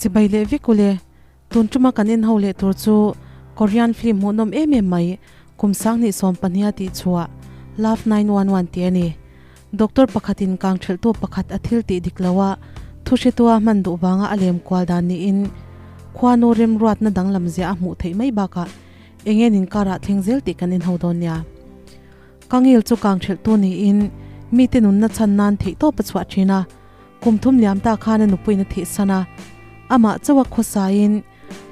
Chibai leh vek ule, tun tuma kan en ho leh tur chu Korean film hmuhnawm em em mai kum 2020 a tih chhuah Love 911 tih a ni. Doctor pakhatin kang thelhtu pakhat a thil tih dik lo a, thu hretua hman duh vanga a lem kual dan niin khuanu remruatna danglam zia a hmuh theih mai bakah eng nge nin karah thleng zel tih kan en ho dawn nia. Kangil chu kang thelhtu niin mite nunna chhan nan theihtawp a chhuah thin a, kum thum liam ta khan a nupuiin a thihsan a, amah chauh a khawsaiin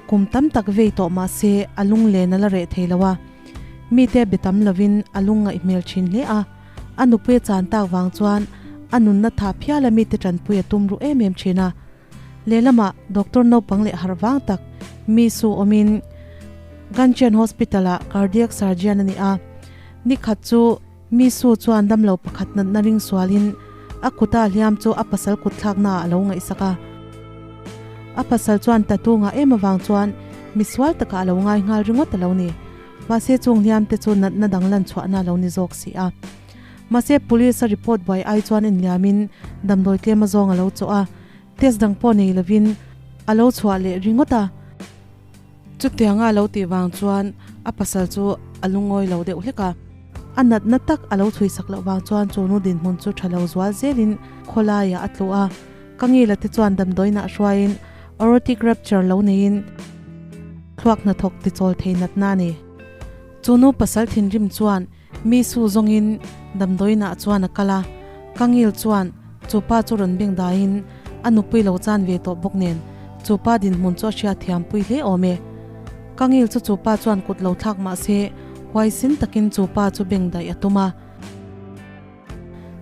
kum tam tak vei tawh mah se a lunglen a la reh thei lo a, mite be tam lovin a lung ngaih hmel thin hle a, a nupui a chan tak vang chuan a nunna tha phial a mite tanpui a tum ruh em em thin a. Lehlamah doctor naupang leh harh vang tak mi su awmin Ganchen Hospital-ah cardiac surgeon a ni a, nikhat chu mi su chuan damlo pakhat natna ring sualin a kuta hliam chu a pasal kut thlaknaah a lo ngaihsak a. A pasal chuan tattoo ngah em avang chuan mi sual takah a lo ngai nghal ringawt a lo ni. Mahse chung hliam te chu natna dang lan chhuahna a lo ni zawk si a. Mahse police a report buai ai chuan inliamin damdawi tlem azawng a lo chawh a, test dang pawh nei lovin a lo chhuah leh ringawt a. Chutianga a lo tih vang chuan a pasal chu a lungawi lo deuh hlek a. A natna tak a lo chhui sak loh vang chuan chu nu dinhmun chu tha lo zual zelin khawlaiah a tlu a. Ka ngila te chuan damdawiinah hruaiin aortic rupture lo neiin thluak hnathawk tichawl thei natna a ni. Chu nu pasal thinrim chuan Mi su zawngin damdawiinah chuan a kal a, ka ngil chuan chu pa chu rawn beng daiin a nupui lo chan ve tawh bawk nen chu pa dinhmun chu a hriat thiam pui hle awm e. Ka ngil chu chu pa chuan kut lo thlak mah se huaisin takin chu pa chu beng daih a tum a.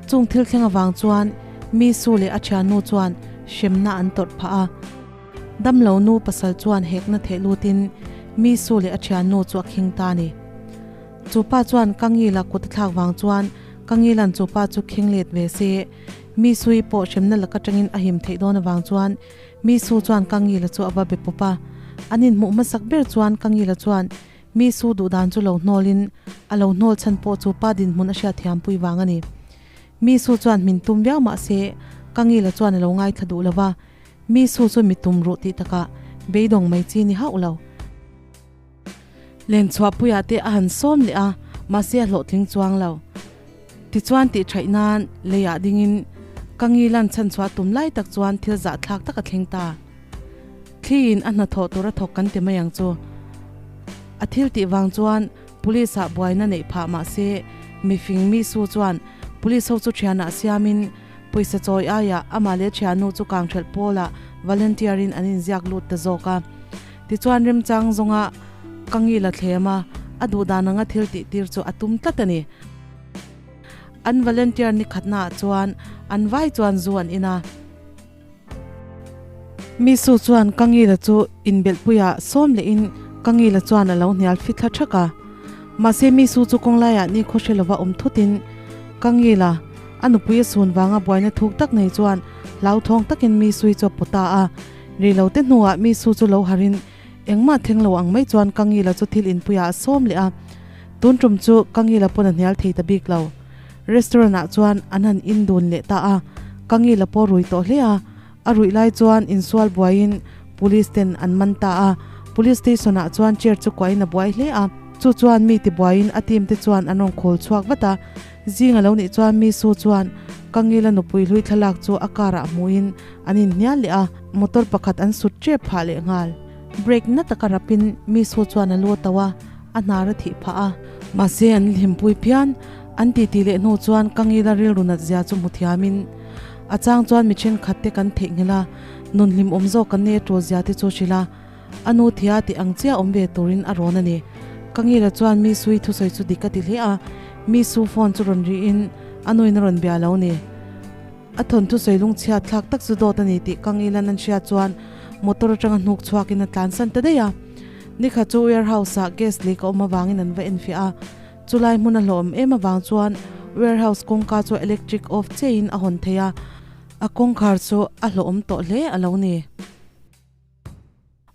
Chung thil thleng avang chuan mi su leh a thiannu chuan hremna an tawrh phah a. Damlo nu pasal chuan hekna theh lutin mi su leh a thiannu chu a khing ta a ni. Chu pa chuan ka ngila kut a thlak vang chuan ka ngilan chu pa chu khing let ve se. Mi sui pawh hremna lak atangin a him theih dawn avang chuan mi su chuan ka ngila chu a va be pawp a. An inhmuh hmasak ber chuan ka ngila chuan mi su duh dan chu lo hnawlin a lo hnawl chhan pawh chu pa dinhmun a hriatthiam pui vang a ni. Mi su chuan hmin tum viau mah se ka ngila chuan a lo ngaithla duh lo va, mi su chu mi tum ruh tih takah beidawng mai chi ni hauh lo. Lenchhuahpuiah te a han sawm leh a, mahse a hlawhtling chuang lo. Tichuan tih thaih nan leiah dingin ka ngilan chhanchhuah tum lai tak chuan thil zahthlak tak a thleng ta. Thliin a hnathawh tur a thawk kan ti mai ang chu. A thil tih vang chuan police ah buaina neih phah mahse mifing mi su chuan police ho chu thianah siamin pawisa chawi aiah amah leh thiannu chu kangthelh pawlah volunteer in an inziak lut ta zawk a. Tichuan remchang zawnga ka ngil a thlem a, a duh dan anga thil tih tir chu a tum tlat a ni. An volunteer ni khatnaah chuan an vai chuan zu an in a. Mi su chuan ka ngila chu inbelhpuiah sawm lehin ka ngila chuan a lo hnial fi thla thak a. Mahse mi su chu kawnglaiah ni khaw hre lova awm thutin ka ngila a nupui a sun vanga buaina thuk tak nei chuan hlauthawng takin mi sui chu a pawt ta a. Rei lo te hnuah mi su chu lo harin engmah thleng lo ang mai chuan ka ngila chu thil inpuiah a sawm leh a. Tun tum chu ka ngila pawn a hnial thei ta bik lo. Restaurant ah chuan an han in dun leh ta a, ka ngila pawh rui tawh hle a. A ruih lai chuan insual buaiin police ten an man ta a. Police station ah chuan chair chu kuahin a buai hle a. Chu chuan mi tibuaiin a team te chuan an rawn khawl chhuak vat a. Zing a lo nih chuan mi su chuan ka ngila nupui hlui thlalak chu a car ah hmuhin An inhnial leh a, motor pakhat an sut tep phah leh nghal. Brake na taka rapin mi su chuan a lu a tauh a, a hnar a thih phah a. Mahse an hlimpui phian, an titi leh hnu chuan ka ngila rilru nat zia chu hmu thiamin a chang chuan mi thenkhat te kan theihnghilh a, nun hlim awm zawk kan nei a tul zia te chu hrilh a, a nu thia tih ang chiah awm ve turin a rawn a ni. Ka ngila chuan mi sui thusawi chu dik a ti hle a, mi su phone chu rawn rihin a nuin a rawn bia lo ni. A thawnthu sawi lungchhiat thlak tak chu dawt a ni tih Kang Ilan an hriat chuan motor atanga hnuk chhuakin a tlansan ta daih a. Nikhat chu warehouse ah gas leak a awm avangin an va enfiah a. Chulai hmun a hlawhawm em avang chuan warehouse kawngka chu electric off chiahin a hawn thei a, a kawngkhar chu a hlawhawm tawh hle a lo ni.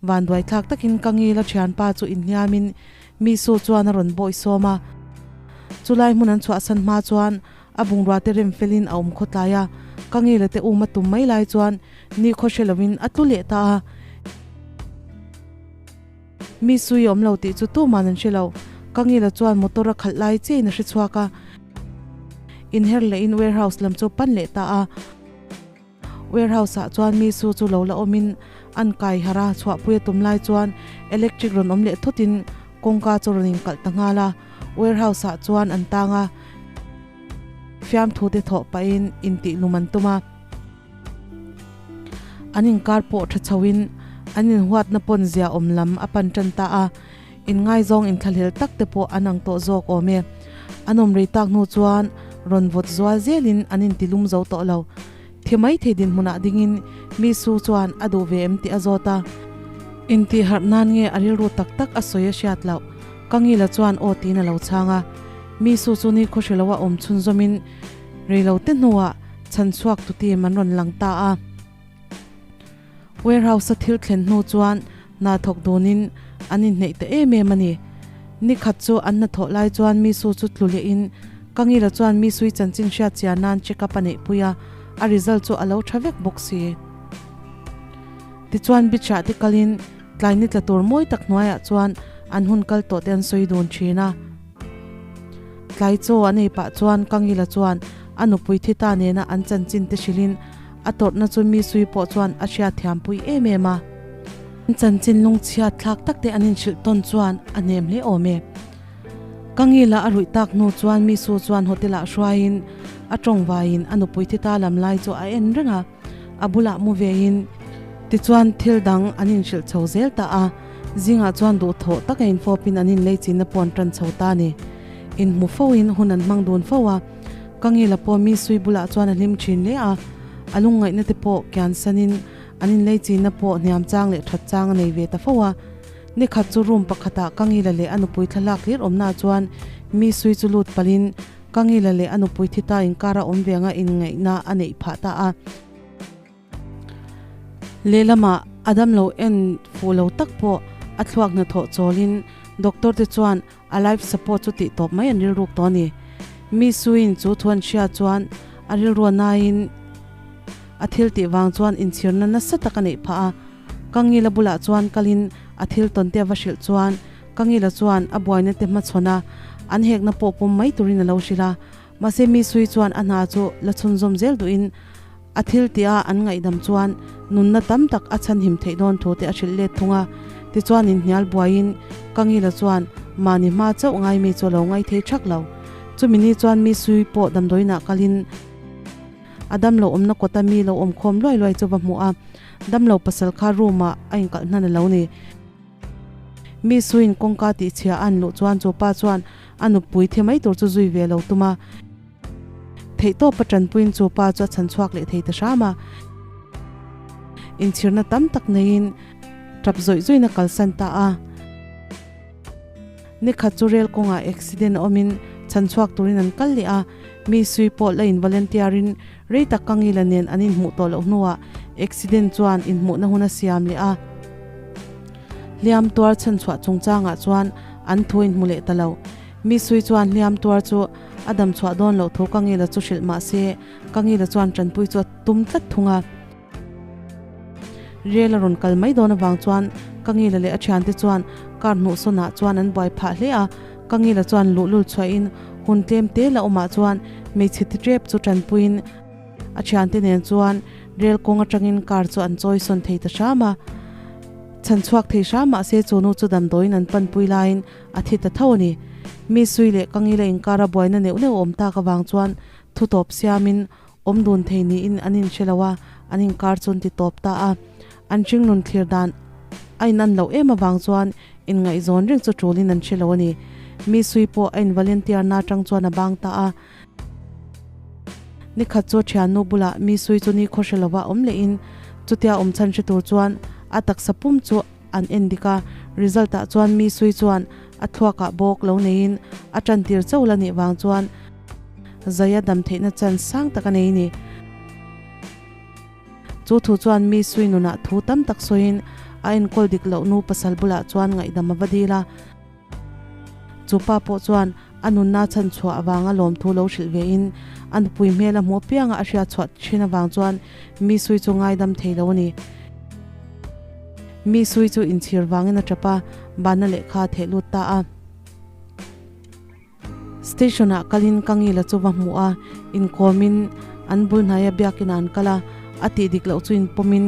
Vanduai thlak takin ka ngila thianpa chu inhniamin mi su chuan a rawn bawih sawm a. Chulai hmun an chhuahsan hma chuan a bungrua te rem felin a awm khawtlai a, ka ngila te um a tum mai lai chuan ni khaw hre lovin a tlu leh ta a. Mi sui awm lo tih chu tuman an hre lo. Kangila chuan motor a khalh lai chiahin a hre chhuak a. Inher lehin warehouse lam chu pan leh ta a. Warehouse ah chuan mi su chu lo la awmin an kai harh a, chhuahpui a tum lai chuan electric rawn awm leh thutin kawngka chu rawn inkalh ta nghal a. Warehouse ah chuan an tang a, fiamthu te thawh pahin intih lum an tum a. An inkar pawh tha chhoin an inhuatna pawn zia awm lam a pan tan ta a, inngaizawng inthlahlel tak te pawh an ang tawh zawk awm e. An awm rei tak hnu chuan rawn vawt zual zelin an intilum zo tawh lo. Thi mai thei dinhmunah dingin mi su chuan a duh ve em tih a zawt a. Intih harh nan nge a rilru tak tak a sawi a hriat loh. Ka ngila chuan aw tiin a lo chhang a. Mi su chu ni khaw hre loa awm chhunzawmin Reilote hnuah chhanchhuak tu team an rawn lang ta a. Warehouse-a thil thlen hnu chuan hna thawk dunin an inhneih ta em em a ni. Ni khat chu an hnathawh lai chuan mi su chu tlu lehin Kangila chuan mi sui chanchin hriat chian nan check up a neihpui a, a result chu a lo tha vek bawk si. Tichuan beach ah te kalin tlai ni tla tur mawi tak hnuaiah chuan an hun kal tawh te an sawi dun thin a. Tlai chaw an ei pah chuan Kangila chuan a nupui thi ta nena an chanchin te hrilhin a tawrhna chu mi sui pawh chuan a hriat thiampui em em a. An chanchin lungchhiat thlak tak te an inhrilh tawn chuan a hnem hle awm e. Kangila a ruih tak hnu chuan mi su chuan hotel ah hruaiin a tawng vaiin a nupui thi ta lam lai chu a en reng a, a bulah mu vein tichuan thil dang an inhrilh chho zel ta a. Zingah chuan duhthawh tak a infawpin an inlei chinna pawh an tan chho ta a ni. Inhmu foin hun an hmang dun fo a, ka ngila pawh mi sui bulah chuan a hlim thin hle a, a lungngaihna te pawh kian sanin an inlei chinna pawh hniam chang leh that chang a nei ve ta fo a. Nikhat chu room pakhatah ka ngila leh a nupui thlalak hlir awmnaah chuan mi sui chu lut palhin ka ngila leh a nupui thi ta inkara awm ve anga inngaihna a neih phah ta a. Lehlamah a damlo en fuh lo tak pawh a thluak hnathawh chawlin doctor te chuan a life support chu tih tawp mai an rilruk tawh a ni. Mi suiin chu thu an hria chuan a rilru a naiin a thil tih vang chuan inchhirna nasa tak a neih phah a. Kangila bulah chuan kalin a thil tawn te a va hrilh chuan Kangila chuan a buaina te hmachhawn a, an hekna pawh pawm mai turin a lo hrilh a. Mahse mi sui chuan a hna chu la chhunzawm zel duhin A thil tia an ngaihdam chuan nunna tam tak a chhanhim theih dawn thu te a hrilh let thung a. Tichuan inhnial buaiin Kangila chuan mahni hma chauh ngai mi chu a lo ngai thei thak lo. Chumi ni chuan mi sui pawh damdawiinah kalin a damlo awmna kawta mi lo awm khawm luai luai chu va hmuh a, damlo pasal kha room ah a inkalh hnan a lo ni. Mi suiin kawngka tihchhia a an luh chuan chu pa chuan a nupui thi mai tur chu zui ve lo tum a. Theihtawp a tanpuiin chu pa chu a chhan chhuak leh thei ta hram a. Inchhirna tam tak neiin tap zawih zawih in a kalsan ta a. Nikhat chu rel kawngah accident a awmin chhan chhuak turin an kal leh a. Mi sui pawh la in volunteer in rei tak ka ngila nen an inhmuh tawh loh hnuah accident chuan inhmuhna hun a siam leh a. Hliam tuar chhan chhuah chungchangah chuan an thu inhmu leh ta lo. Mi sui chuan hliam tuar chu a dam chhuah dawn loh thu Kangila chu hrilh mah se, Kangila chuan tanpui chu a tum tlat thung a. Rel a rawn kal mai dawn avang chuan Kangila leh a thiante chuan car hnuh sawnah chuan an buai phah hle a. Kangila chuan luhlul chhuahin hun tlem te la awmah chuan hmeichhe ti tep chu tanpuiin a thiante nen chuan rel kawng atangin car chu an chawi sawn thei ta hram a. Chhan chhuak thei hram mah se chu nu chu damdawiin an panpui laiin A thi ta tho a ni. Mi sui leh ka ngila inkara buaina neuh neuh awm tak avang chuan thu tawp siamin awm dun thei niin an inhre lo a, an inkar chu an ti tawp ta a. An hringnun thlir dan a inan loh em avang chuan inngaihzawn reng chu tulin an hre lo a ni. Mi sui pawh a involunteer na atang chuan a bang ta a. Nikhat chu thiannu bulah mi sui chu ni khaw hre lova awm lehin chutia awm chhan hre tur chuan a taksa pum chu An en dik a, result ah chuan mi sui chuan a thluak ah bawk lo neiin a tan tir chauh la nih vang chuan zai a dam theihna chance sang tak a nei ni. Chu thu chuan mi sui nunah thu tam tak sawiin a enkawl dik loh nu pasal bulah chuan ngaihdam a va dil a. Chu pa pawh chuan a nunna chhan chhuah avanga lawmthu lo hrilh vein a nupui hmel a hmuh apianga a hriat chhuah thin avang chuan mi sui chu ngaidam thei lo a ni. Mi sui chu inchhir vangin a tap a, bana lehkha a theh lut ta a. Station ah kalin ka ngila chu va hmu a, inkawmin an bul hnaia biakin ah an kal a, a tih dik loh chu inpawmin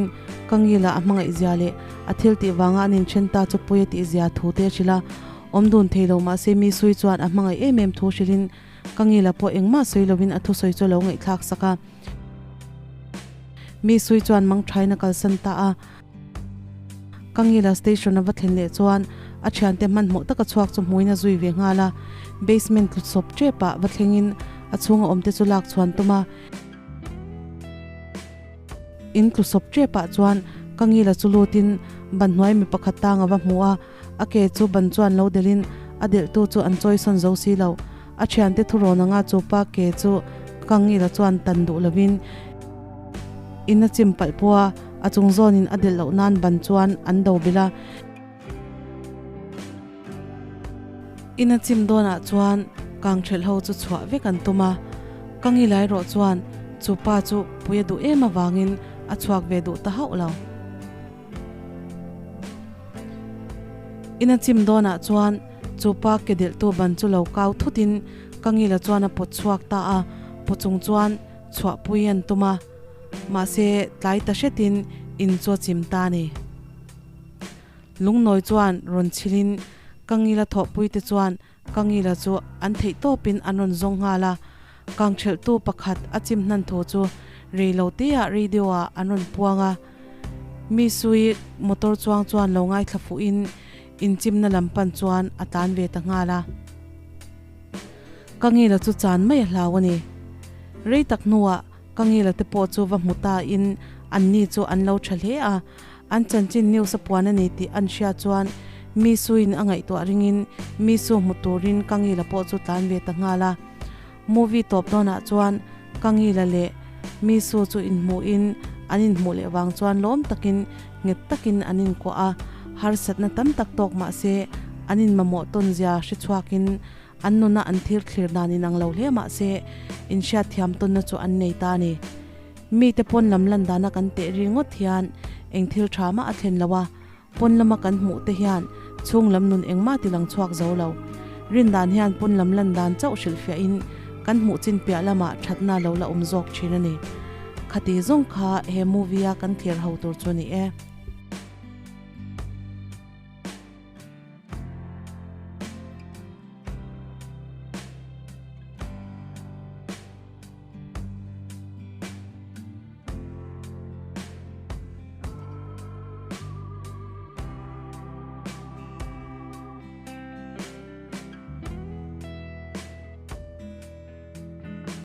ka ngila a hmangaih zia leh a thil tih vanga an inthen ta chu pawi a tih zia thu te a hrilh a, awm dun thei lo mahse mi sui chuan a hmangaih em em thu hrilhin ka ngila pawh engmah sawi lovin a thusawi chu a lo ngaihthlak sak a. Mi sui chuan mangthain a kalsan ta a. Kangila station a va thlen leh chuan a thiante hmanhmawh taka chhuak chu hmuin a zui ve nghal a, basement tlu sawp tep ah va thlengin a chhunga awmte chu lak chhuan tum a. In tlu sawp tep ah chuan Kangila chu lutin ban hnuai mi pakhat tang a va hmu a, a ke chu ban chuan lo delhin a delhtu chu an chawisawn zo si lo. A thiante thurawn anga chu pa ke chu Kangila chuan tan duh lovin in a chim palh pawh a, a chung zawnin a delh loh nan ban chuan an do bilh a. In a chim dawnah chuan kang thelh ho chu chhuah vek an tum a, ka ngilai rawh chuan chu pa chu pui a duh em avangin a chhuak ve duh ta hauh lo. In a chim dawnah chuan chu pa ke delhtu ban chu lo kau thutin ka ngila chuan a pawt chhuak ta a, paw chung chuan chhuahpui an tum a, mahse tlai ta hretin in chu a chim ta a ni. Lungnawi chuan rawn chhilhin ka ngila thawhpuite chuan ka ngila chu an theih tawpin an rawn zawng nghal a, kangthelhtu pakhat a chim hnan thu chu rei lo teah radio ah an rawn puang a, mi sui motor chuang chuan lo ngaithla fuhin inchimna lam pan chuan a tlan ve ta nghal a. Ka ngila chu chan mai a hlau a ni. Rei tak hnuah ka ngila te pawh chu va hmu ta in an ni chu an lo tha hle a, an chanchin news a puan a ni tih an hria chuan mi suin a ngaihtuah ringin mi su hmu turin ka ngila pawh chu tlan ve ta nghal a. Movie tawp dawnah chuan ka ngila leh mi su chu inhmuhin an inhmuh leh vang chuan lawm takin nghet takin an inkuah a, harsatna tam tak tawk mah se an inmamawh tawn zia hre chhuakin an nuna an thil thlir dan inang lo hle mah se inhriat thiam tawnna chu an nei ta a ni. Mite pawn lam lan dana kan teh ri ngawt hian eng thil tha mah a thlen lo a, pawn lama kan hmuh te hian chhung lam nun engmah ti lang chhuak zo lo. Rin dan hian pawn lam lan dan chauh hrilhfiahin kan hmuh chin piah lamah thatna lo la awm zawk thin a ni. Khati zawng kha he movie a kan thlir ho tur chu a ni e.